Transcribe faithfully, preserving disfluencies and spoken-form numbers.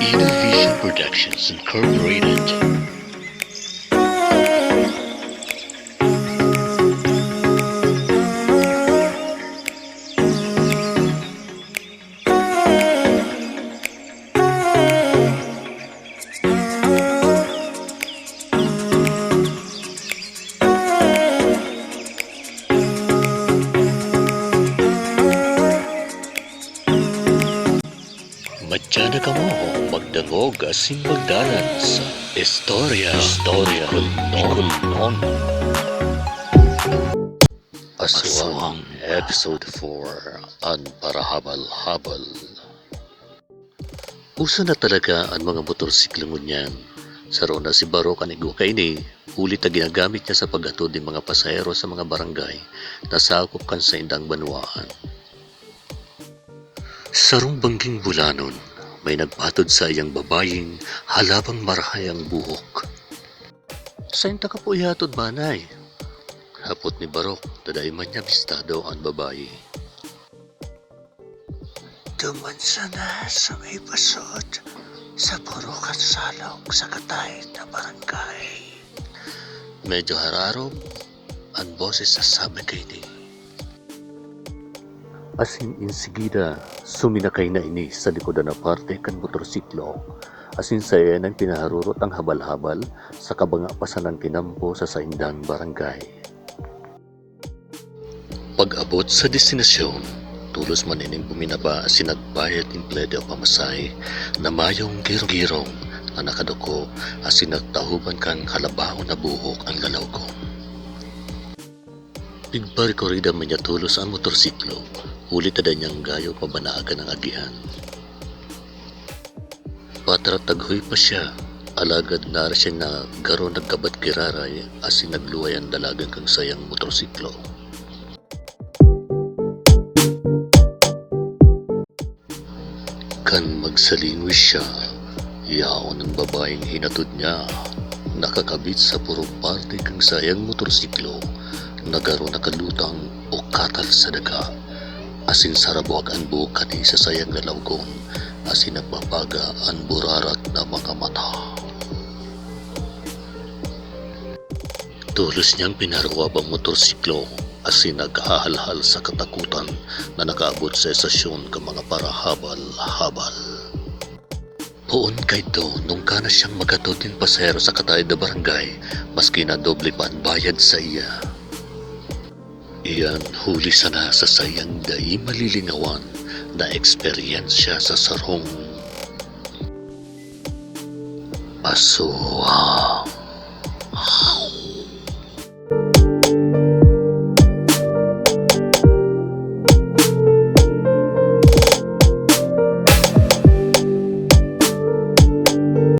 Innovation Productions Incorporated. Madya na kamo magdangog asin magdanay sa Istorya, Istorya ni Kulnon. Aswang, Episode four, An Parahabal-habal. Uso na talaga an mga motorsiklo ngunyan. Saro na si Barok an igwa kaini, huli ta ginagamit niya sa paghatod nin mga pasahero sa mga barangay na sakop kan saindang banwaan. Sarong bangging bulanon, may nagpahatod saiyang babayeng halabang marahay ang buhok. "Sainta ka po ihatod, manay?" hapot ni Barok, ta dai man niya bistado an babayi. "Duman sana sa may basod, sa puro kan salog sa Katay na barangay." Medyo hararom an boses sa sabi kaini. Asin insigida, suminakay na ini sa likodan na parte kan motorsiklo, asin saiya nang pinaharurot ang habal-habal sa kabanga pa sanang tinampo sa saindang barangay. Pag-abot sa destinasyon, tolos man ining buminaba asin nagbayad nin plete o pamasahe na mayong girong-girong na nakaduko asin natahoban kan halabaon na buhok ang lalawgon. Pigparekorida man niya tolos an motorsiklo, huli ta dai niya gayo pabanagan an agihan. Patrataghoy pa siya, alagad nara siya na garo nagkabat giraray asin nagluway an dalagan kan saiyang motorsiklo. Kan magsalingoy siya, yaon an babayeng hinatod niya, nakakabit sa purong parte kan saiyang motorsiklo na garo nakalutang o katal sa daga, asin sarabwag an buhok kani sa saiyang lalawgon, asin nagbabaga an burarak na mga mata. Tolos niyang pinaruwab ang motorsiklo asin naghahalhal sa katakutan na nakaabot sa estasyon kan mga parahabal-habal. Poon kaidto, nungka na siyang maghatod nin pasahero sa Katay na barangay, maski na doble pa an bayad saiya. Iyan huli sana sa saiyang dai malilingawan na eksperyensya sa sarong aswang.